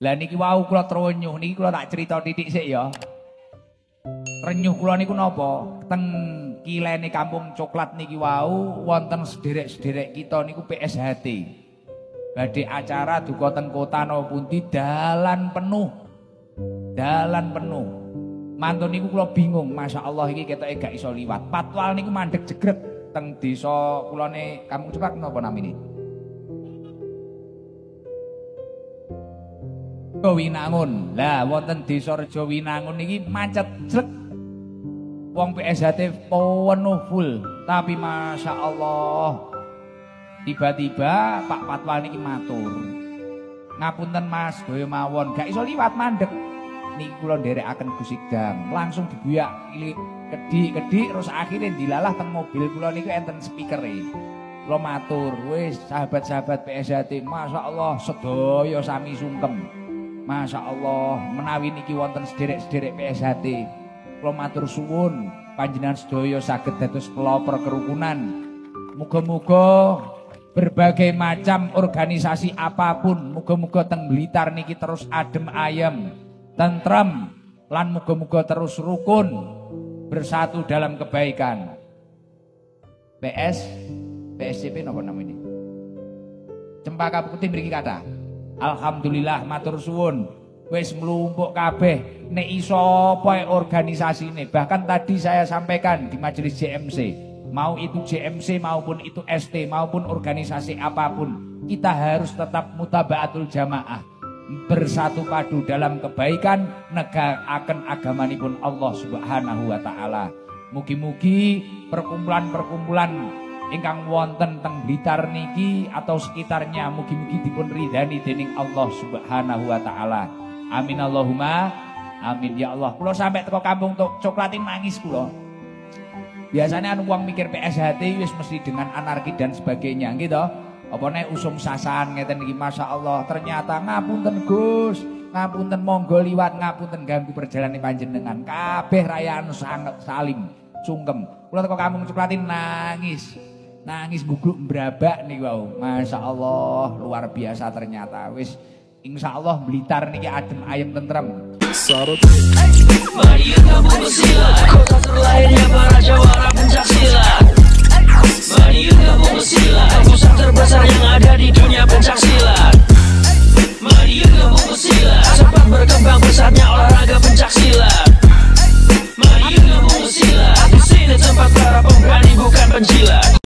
Lah niki wau kula trenyuh niki kula tak cerita titik sik ya. Renyuh kula niku napa? Teng kilene Kampung Coklat niki wau wonten sederek-sederek kita niku PSHT. Badhe acara duka teng kota napa pundi dalan penuh. Dalan penuh. Mantun niku kula bingung, Masya Allah iki ketoke gak iso liwat. Patwal niku mandek jegrek teng desa kulone Kampung Coklat napa namine? Winangun. Lah wonten desa Rejo Winangun niki macet jlek. Wong PSHT penuh full, tapi Masya Allah tiba-tiba Pak Patwal niki matur, ngapunten Mas, daya mawon gak iso liwat mandek. Niki kula nderekaken Gus Iqdam, langsung dibuyak kedik-kedik terus akhirnya dilalah teng mobil kula niku enten speakere. Kula matur, wis sahabat-sahabat PSHT, Masya Allah sedaya sami sungkem. Masya Allah menawi niki wonten sederek-sederek PSHT, kula matur suwun panjenengan sedaya saged dados pelopor kerukunan. Muga-muga berbagai macam organisasi apapun, muga-muga teng Blitar niki terus adem ayem, tentrem, lan muga-muga terus rukun, bersatu dalam kebaikan. PS, PSCP napa namanya? Cempaka Putih mriki kathah. Alhamdulillah matur suwun. Wis mlumpuk kabeh nek iso apa organisasine. Bahkan tadi saya sampaikan di majelis JMC, mau itu JMC maupun itu ST maupun organisasi apapun, kita harus tetap mutabaatul jamaah, bersatu padu dalam kebaikan, negakaken agamanipun Allah Subhanahu wa taala. Mugi-mugi perkumpulan-perkumpulan ingkang wonten teng Blitar niki atau sekitarnya mugi-mugi dipun ridhani dening Allah Subhanahu wa taala. Amin Allahumma amin ya Allah. Kula sampai teko Kampung Coklatin nangis kula. Biasanya anu wong mikir PSHT wis mesti dengan anarki dan sebagainya gitu. Apa nek usum sasan ngeten iki Masya Allah, ternyata ngapunten Gus, ngapunten monggo liwat, ngapunten ganggu perjalanan panjenengan. Kabeh rayaan sangat salim sungkem. Kula teko Kampung Coklatin nangis. Nangis gugluk mbrabak niku wau. Masya Allah luar biasa ternyata. Wis insya Allah Blitar niki adem ayem tentrem. Madiun kampung pesilat, kota terlahirnya para jawara pencak silat. Madiun kampung pesilat.